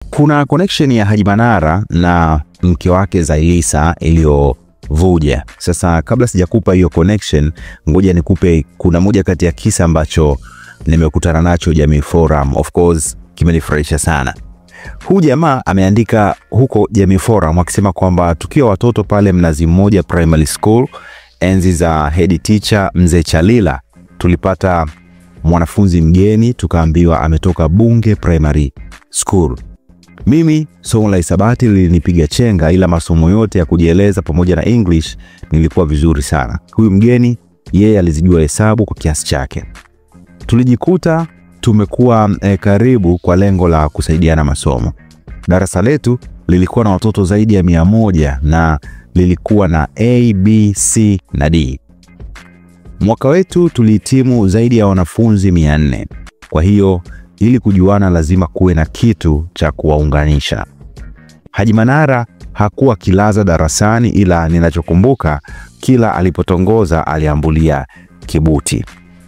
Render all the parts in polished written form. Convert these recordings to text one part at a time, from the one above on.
Kuna connection ya Haji Manara na mke wake Zailisa iliyovuja. Sasa kabla sijakupa hiyo connection, ngoja nikupe kuna moja kati ya kisa ambacho nimekutana nacho Jamii Forum. Of course kimenifurahisha sana. Huyu jamaa ameandika huko Jamii Forum akisema kwamba tukiwa watoto pale Mnazi Mmoja Primary School, enzi za head teacher Mzee Chalila, tulipata mwanafunzi mgeni tukaambiwa ametoka Bunge Primary School. Mimi somo la hisabati lilinipiga chenga, ila masomo yote ya kujieleza pamoja na English nilikuwa vizuri sana. Huyu mgeni yeye alizijua hesabu kwa kiasi chake. Tulijikuta tumekuwa karibu kwa lengo la kusaidiana masomo. Darasa letu lilikuwa na watoto zaidi ya 100 na lilikuwa na A, B, C na D. Mwaka wetu tulihitimu zaidi ya wanafunzi 400. Kwa hiyo ili kujuana lazima kuwe na kitu cha kuwaunganisha. Haji Manara hakuwa kilaza darasani, ila ninachokumbuka kila alipotongoza aliambulia kibuti.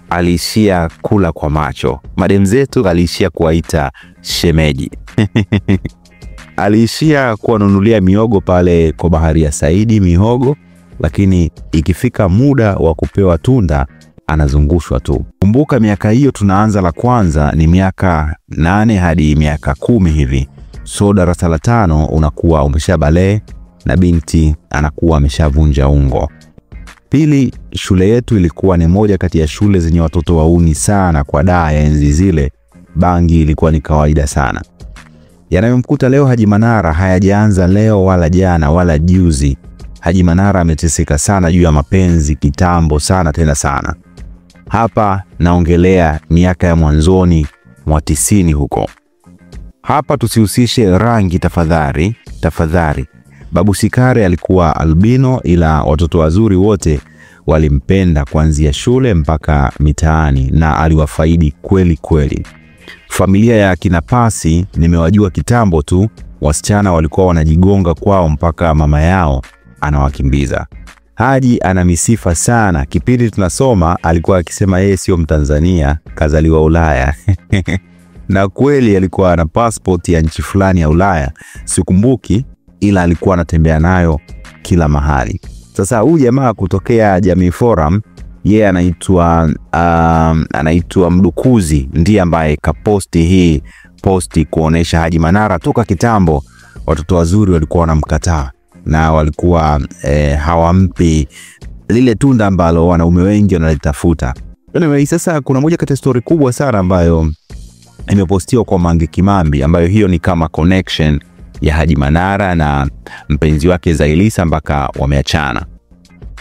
Aliishia kula kwa macho. Madem zetu aliishia kuwaita shemeji. Aliishia kuwanunulia miogo pale kwa Bahari ya Saidi mihogo, lakini ikifika muda wa kupewa tunda anazungushwa tu. Kumbuka miaka hiyo tunaanza la kwanza ni miaka 8 hadi miaka 10 hivi. So darasa la 5 unakuwa umeshabalee na binti anakuwa ameshavunja ungo. Pili, shule yetu ilikuwa ni moja kati ya shule zenye watoto wauni sana kwa daa ya enzi zile. Bangi ilikuwa ni kawaida sana. Yanayomkuta leo Haji Manara hayajaanza leo wala jana wala juzi. Haji Manara ameteseka sana juu ya mapenzi kitambo sana tena sana. Hapa naongelea miaka ya mwanzoni mwa 90 huko. Hapa tusihusishe rangi tafadhali, tafadhali. Babu Sikare alikuwa albino, ila watoto wazuri wote walimpenda kuanzia shule mpaka mitaani na aliwafaidi kweli kweli. Familia ya kina Pasi nimewajua kitambo tu, wasichana walikuwa wanajigonga kwao mpaka mama yao anawakimbiza. Haji ana misifa sana. Kipindi tunasoma alikuwa akisema yeye sio Mtanzania, kazaliwa Ulaya. Na kweli alikuwa ana passport ya nchi fulani ya Ulaya, sikumbuki, ila alikuwa anatembea nayo kila mahali. Sasa huyu jamaa kutokea Jamii Forum, yeye anaitwa Mdukuzi, ndiye ambaye kaposti hii posti kuonesha Haji Manara toka kitambo watoto wazuri walikuwa wanamkataa na walikuwa hawampi lile tunda ambalo wanaume wengi wanalitafuta. Anyway, sasa kuna moja kati ya story kubwa sana ambayo imepostiwa kwa Mange Kimambi, ambayo hiyo ni kama connection ya Haji Manara na mpenzi wake Zailisa mpaka wameachana.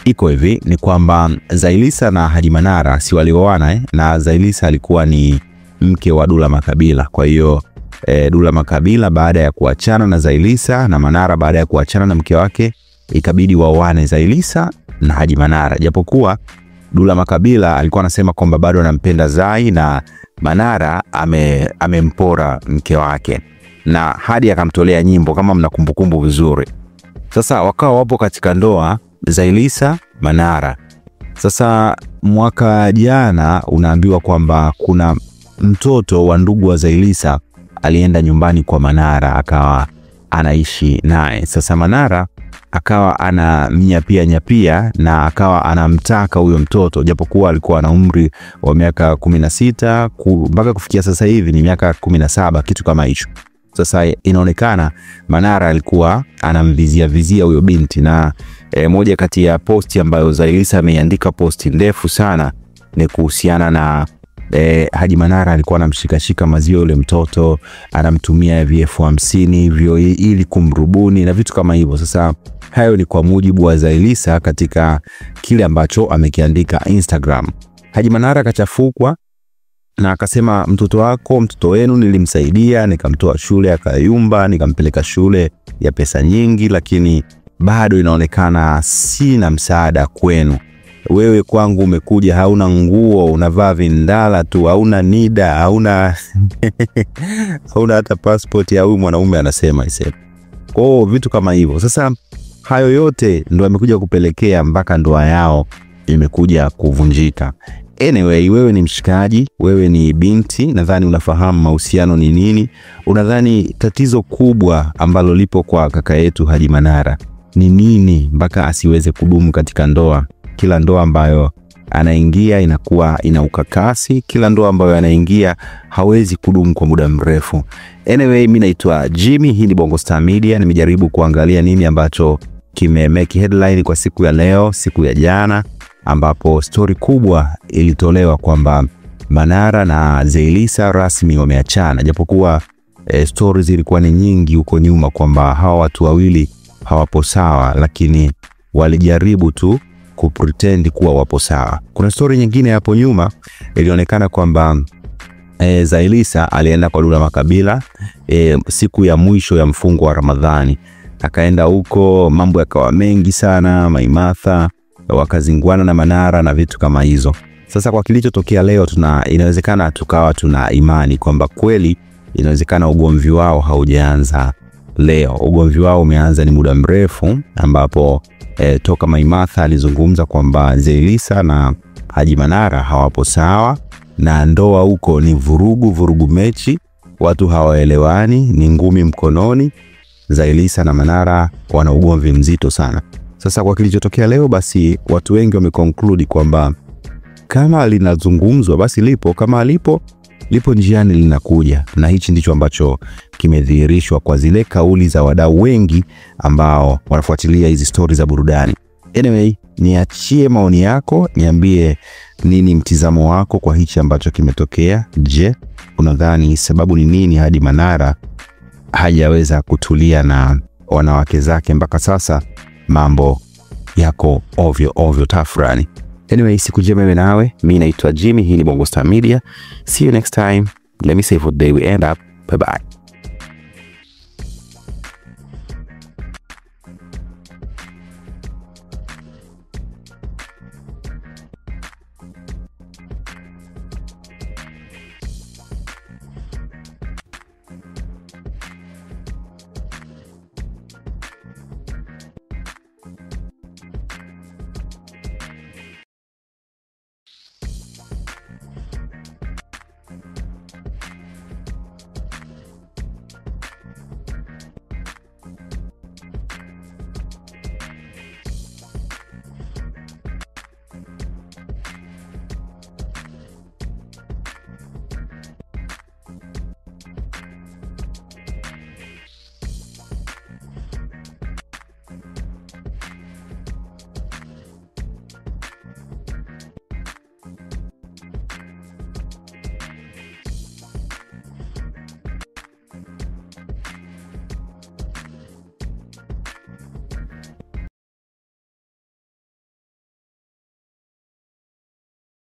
Iko hivi, ni kwamba Zailisa na Haji Manara si walioana na Zailisa alikuwa ni mke wa Dula Makabila. Kwa hiyo Dula Makabila baada ya kuachana na Zailisa na Manara baada ya kuachana na mke wake, ikabidi waoane Zailisa na Haji Manara. Japokuwa Dula Makabila alikuwa anasema kwamba bado anampenda Zai na Manara amempora mke wake, na hadi akamtolea nyimbo kama mnakumbukumbu vizuri. Sasa wakawa wapo katika ndoa Zailisa Manara. Sasa mwaka jana unaambiwa kwamba kuna mtoto wa ndugu wa Zailisa alienda nyumbani kwa Manara akawa anaishi naye. Sasa Manara akawa anamnyapia nyapia na akawa anamtaka huyo mtoto, japokuwa alikuwa na umri wa miaka 16 mpaka kufikia sasa hivi ni miaka 17 kitu kama hicho. Sasa inaonekana Manara alikuwa anamvizia vizia huyo binti, na moja kati ya posti ambayo Zailisa ameandika posti ndefu sana ni kuhusiana na Haji Manara alikuwa anamshikashika maziwa yule mtoto, anamtumia VF50 hivyo ili kumrubuni na vitu kama hivyo. Sasa hayo ni kwa mujibu wa Zailisa katika kile ambacho amekiandika Instagram. Haji Manara akachafukwa na akasema, mtoto wako, mtoto wenu nilimsaidia, nikamtoa shule akayumba, nikampeleka shule ya pesa nyingi, lakini bado inaonekana sina msaada kwenu. Wewe kwangu umekuja hauna nguo, unavaa vindala tu, hauna nida, hauna hauna hata passport ya huyu mwanaume, anasema isema. Kwa vitu kama hivyo. Sasa hayo yote ndio amekuja kupelekea mpaka ndoa yao imekuja kuvunjika. Anyway, wewe ni mshikaji, wewe ni binti, nadhani unafahamu mahusiano ni nini. Unadhani tatizo kubwa ambalo lipo kwa kaka yetu Haji Manara ni nini mpaka asiweze kudumu katika ndoa? Kila ndoa ambayo anaingia inakuwa ina ukakasi, kila ndoa ambayo anaingia hawezi kudumu kwa muda mrefu. Anyway, mimi naitwa Jimmy, hii ni Bongo Star Media. Nimejaribu kuangalia nini ambacho kime make headline kwa siku ya leo, siku ya jana, ambapo story kubwa ilitolewa kwamba Manara na Zaiylissa rasmi wameachana, japokuwa stories zilikuwa ni nyingi huko nyuma kwamba hawa watu wawili hawapo sawa, lakini walijaribu tu kupretend kuwa wapo sawa. Kuna story nyingine hapo nyuma ilionekana kwamba Zaiylissa alienda kwa Dula Makabila siku ya mwisho ya mfungo wa Ramadhani. Akaenda huko, mambo yakawa mengi sana, Maimartha wakazinguana na Manara na vitu kama hizo. Sasa kwa kilichotokea leo, inawezekana tukawa tuna imani kwamba kweli inawezekana ugomvi wao haujaanza leo. Ugomvi wao umeanza ni muda mrefu, ambapo toka Maimartha alizungumza kwamba Zaiylissa na Haji Manara hawapo sawa na ndoa huko ni vurugu vurugu mechi, watu hawaelewani, ni ngumi mkononi. Zaiylissa na Manara wana ugomvi mzito sana. Sasa kwa kilichotokea leo, basi watu wengi wameconclude kwamba kama linazungumzwa basi lipo, kama alipo lipo njiani linakuja. Na hichi ndicho ambacho kimedhihirishwa kwa zile kauli za wadau wengi ambao wanafuatilia hizi stories za burudani. Anyway, niachie maoni yako, niambie nini mtizamo wako kwa hichi ambacho kimetokea. Je, unadhani sababu ni nini hadi Manara hajaweza kutulia na wanawake zake mpaka sasa? Mambo yako ovyo ovyo tafrani. Anyway, siku njema iwe nawe. Mimi naitwa Jimmy, hii ni Bongo Star Media. See you next time. Let me say for the day we end up. Bye bye.